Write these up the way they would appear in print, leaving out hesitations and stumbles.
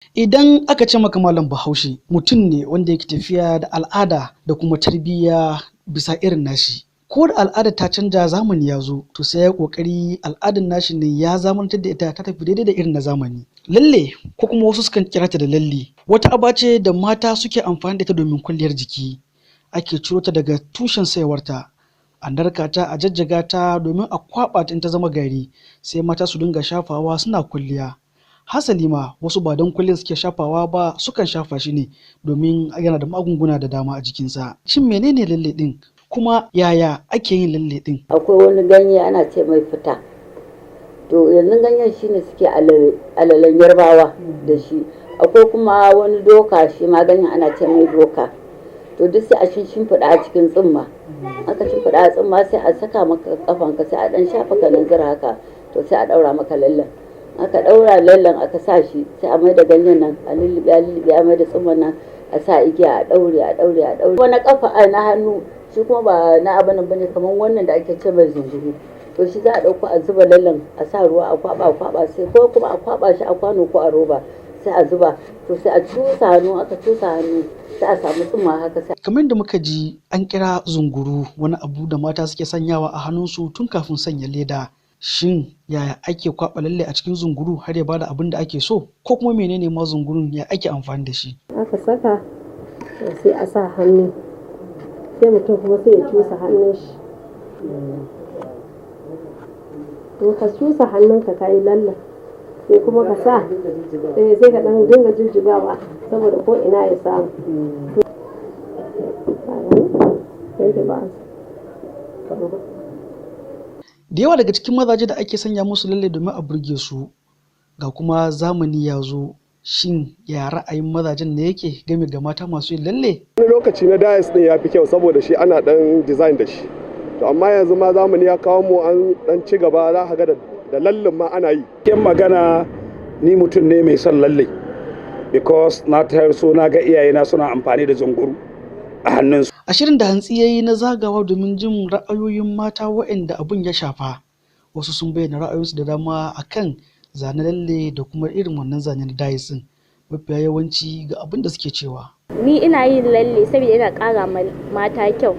Idan aka ce maka Malam Bahaushe mutum ne wanda yake tafiya da al'ada da kuma tarbiyya bisa irin nashi. Ko da al'ada ta canja, zamani ya zo, to sai ya kokari al'adar nashi ne ya zamantar da ita ta tafi daidai da irin na zamani. Lalle, ko kuma wasu sukan kira ta da lalli, wata aba ce da mata suke amfani da ita domin kwalliyar jiki. Ake ciro ta daga tushen saiwarta, a narka ta, a jajjaga ta domin a kwaɓa ta in ta zama gari, sai mata su dinga shafawa suna kwalliya. Hasali ma wasu ba don kwalliyar suke shafawa ba, sukan shafa shi ne domin yana da magunguna da dama a jikinsa. Shin menene lalle ɗin? Kuma yaya ake yin lalle ɗin? Akwai wani ganye ana ce mai fita. To yanzu ganyen shine suke alalen Yarbawa da shi. Akwai kuma wani doka, shi ma ganyen ana ce mai doka. To duk sai a shimfiɗa a cikin tsumma. Aka shimfiɗa a tsumma, sai a saka maka kafanka, sai a ɗan shafa kananzir haka, to sai a ɗaura maka lallen. Aka ɗaura lallen, aka sa shi, sai a maida ganyen nan a lulluɓe, a lulluɓe, a maida tsumman nan, a sa igiya, a ɗaure, a ɗaure, a ɗaure. Wani kafa a na hannu, shi kuma ba na abin nan bane, kamar wannan da ake ce mai zunguru. To shi za a ɗauko, a zuba lallen, a sa ruwa, a kwaɓa, a kwaɓa, sai ko kuma a kwaɓa shi a kwano ko a roba, sai a zuba. To sai a cusa hannu, aka cusa hannu, sai a samu tsumma haka sai Kamar yadda muka ji, an kira zunguru wani abu da mata suke sanyawa a hannunsu tun kafin sanya leda. Shin yaya ake kwaɓa lalle a cikin zunguru har ya bada abin da ake so? Ko kuma menene ma zungurun, ya ake amfani da shi? Aka saka, sai a sa hannu, sai mutum kuma sai ya cusa hannun shi. In ka cusa hannunka ka yi lallen, sai kuma ka sa, sai ka dan dinga jijjigawa saboda ko ina ya samu. Sai ki ba. Da yawa daga cikin mazaje da ake sanya musu lalle domin a burge su, ga kuma zamani ya zo, shin ya ra'ayin mazajen ne yake game ga mata masu yin lalle? Wani lokaci na dyes din ya fi kyau saboda shi ana dan design da shi. To amma yanzu ma zamani ya kawo mu, an dan ci gaba, za ka ga da lallin ma ana yi. Kin magana, ni mutum ne mai son lalle because na taso na ga iyayena suna amfani da zunguru a hannunsu. A shirin da Hantsi ya yi na zagawa domin jin ra'ayoyin mata waɗanda abun ya shafa, wasu sun bayyana ra'ayoyinsu da dama akan zane lalle da kuma irin wannan zane na dyes ɗin. Mafiya yawanci ga abin da suke cewa. Ni ina yin lalle saboda yana ƙara ma mata kyau.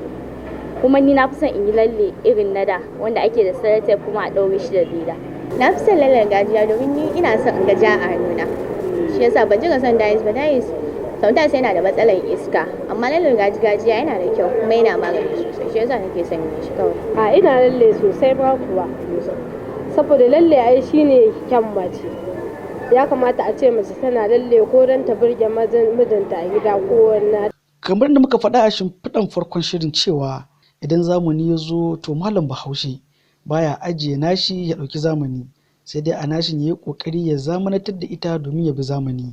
Kuma ni na fi son in yi lalle irin na da wanda ake da sellotape kuma a ɗaure shi da leda. Na fi son lallen gargajiya domin ni ina son in ga ja a hannuna. Shi yasa ban cika son dyes ba. Dyes sometimes yana da matsalar iska, amma lallen gargajiya yana da kyau kuma yana magani sosai. Shi yasa nake son yin shi kawai. A ina lalle sosai ma kuwa, saboda lalle ai shine kyan mace. Ya kamata a ce mace tana lalle ko don ta burge mijinta a gida ko wani. Kamar da muka faɗa a shimfiɗan farkon shirin cewa idan zamani ya zo, to Malam Bahaushe baya ajiye nashi ya ɗauki zamani, sai dai a nashin ya yi ƙoƙari ya zamanantar da ita domin ya bi zamani.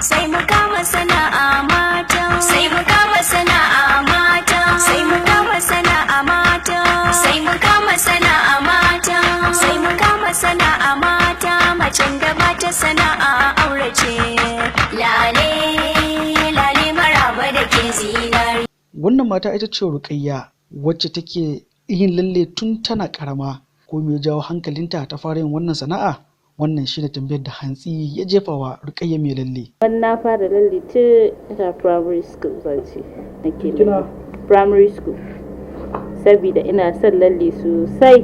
Sai mu kama sana'a mata, sai mu kama sana'a mata, sai mu kama sana'a mata, sai mu kama sana'a mata, sai mu kama sana'a mata, macen da bata sana'a aurace. Lale, lale maraba da ke zinari. Wannan mata ita ce Rukayya, wacce take yin lalle tun tana ƙarama. Ko me ya jawo hankalinta ta fara yin wannan sana'a? Wannan shi ne tambayar da Hantsi ya jefa wa Rukayya mai lalle. Na fara lalle tun ina primary school, zan ce nake lalle. Primary school. Saboda ina son lalle sosai.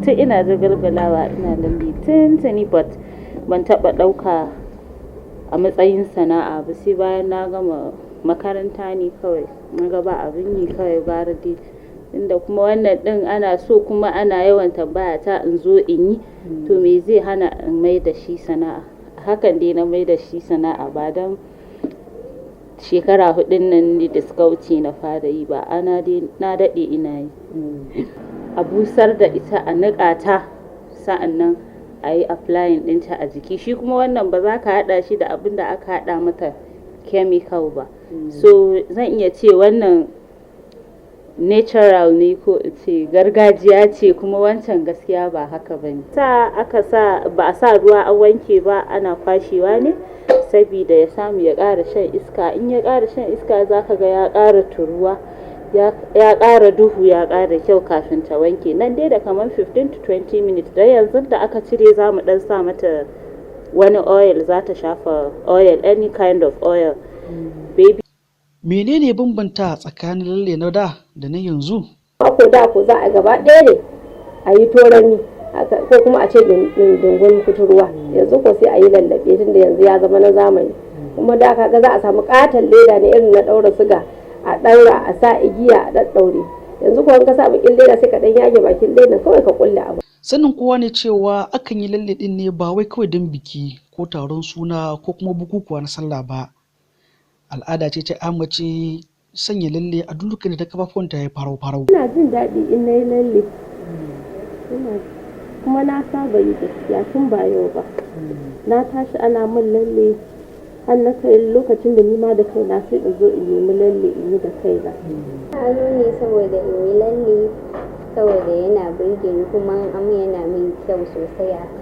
Tun ina jagalgalawa ina lalle tuntuni, but ban taɓa ɗauka a matsayin sana'a ba sai bayan na gama makaranta ne kawai. Na ga ba abin yi, kawai gara dai. Inda kuma wannan ɗin ana so kuma ana yawan tambaya ta in zo in yi, to me zai hana in mai da shi sana'a? Hakan dai na mai da shi sana'a, ba don shekara 4n nan ne da suka wuce na fara yi ba, ana dai na daɗe ina yi. A busar da ita, a niƙa ta, sa'annan a yi applying ɗinta a jiki. Shi kuma wannan ba za ka haɗa shi da abin da aka haɗa mata chemical ba. So zan iya ce wannan natural ne, ko in ce gargajiya ce, kuma wancan gaskiya ba haka ba ne. Sa aka sa, ba a sa ruwa an wanke ba, ana kwashewa ne sabida ya samu ya ƙara shan iska. In ya ƙara shan iska, za ka ga ya ƙara turuwa, ya ƙara duhu, ya ƙara kyau kafin ta wanke. Nan dai da kamar 15 to 20 minutes. Dan yanzu da aka cire, za mu ɗan sa mata Wani oil za ta shafa, oil, any kind of oil, baby. Menene bambanta tsakanin lalle na da da na yanzu? Ko da ko za a gaba ɗaya ne a yi torami ko kuma a ce dungun kuturwa. Yanzu ko sai a yi lallaɓe, tunda yanzu ya zama na zamani. Kuma da kaga za a samu katon leda ne irin na ɗaura siga, a ɗaura, a sa igiya a ɗaɗɗaure. Yanzu ko in ka sa bakin leda, sai ka ɗan yage bakin ledan kawai ka kulle abu. Sanin kowa ne cewa akan yi lalle ɗin ne ba wai kawai don biki ko taron suna ko kuma bukukuwa na sallah ba. Al'ada ce ta amace sanya lalle a duk lokacin da ta kafafuwanta ya farau farau. Ina jin daɗi in na yi lalle, kuma na saba yi gaskiya tun ba yau ba. Na tashi ana min lalle har na kai lokacin da ni ma da kaina sai in zo in nemi lalle in yi da kaina. Na zo ne saboda in yi lalle, saboda yana burge ni kuma amu yana min kyau sosai haka.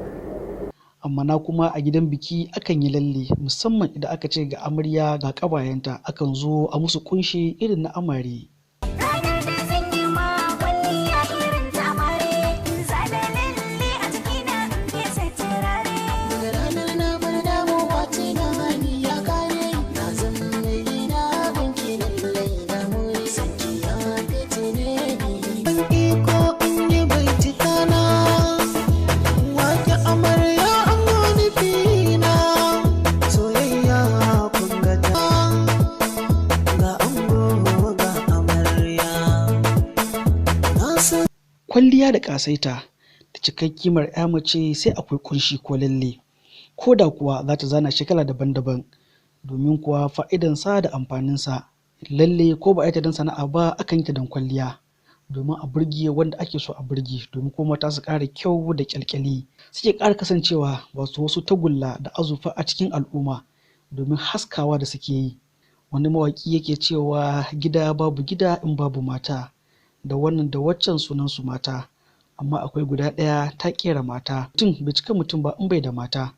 Amma na kuma a gidan biki akan yi lalle, musamman idan aka ce ga amarya ga ƙawayenta, akan zo a musu kunshi irin na amare. Ranar da zan yi ma kwalliya irin ta amare, in zana lalle a jikina, in fesa turare. Daga ranar na bar damuwa, tunani ya kare, na zama mai gida gunki, lallai na muri sanki ya fitine ni. Ban iko in yi bincika na wake amarya an wani fina soyayya kun ga ta ga ango ga amarya na san. Kwalliya da ƙasaita da cikar kimar 'ya mace sai akwai kunshi ko lalle, ko da kuwa za ta zana shi kala daban-daban, domin kuwa fa'idansa da amfaninsa. Lalle ko ba a yi ta don sana'a ba, akan yi ta don kwalliya, domin a burge wanda ake so a burge, domin kuma mata su ƙara kyau da ƙyalƙyali, suke ƙara kasancewa wasu wasu tagulla da azurfa a cikin al'umma domin haskawa da suke yi. Wani mawaƙi yake cewa gida babu gida in babu mata, da wannan da waccan sunan su mata, amma akwai guda ɗaya ta ƙera mata. Mutum bai cika mutum ba in bai da mata.